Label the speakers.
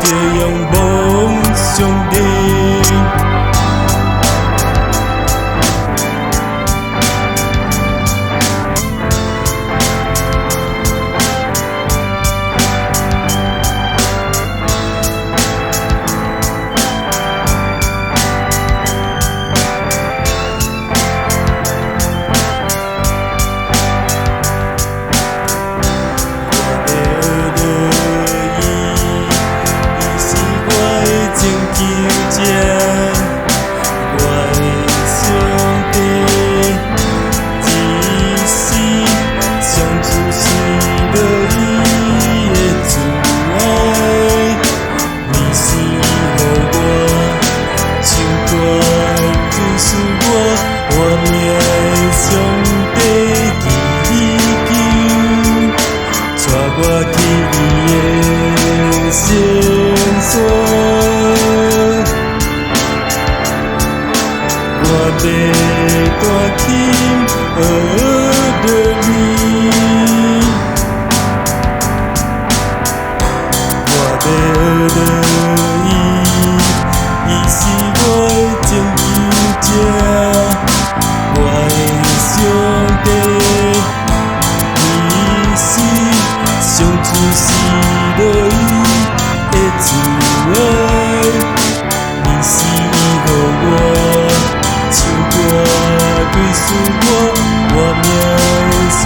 Speaker 1: 著仰望上帝。我欲学著伊，伊是我的拯救者，我的上帝，一生上主是无伊的慈愛，你是予我唱歌追思我，我命的上帝祈求，帶我去伊的聖山。我欲彈琴學著你，我欲學著伊，伊是我的拯救者，我的上帝，伊是上主是無伊的慈愛，你是予我唱歌歸屬我，我命的上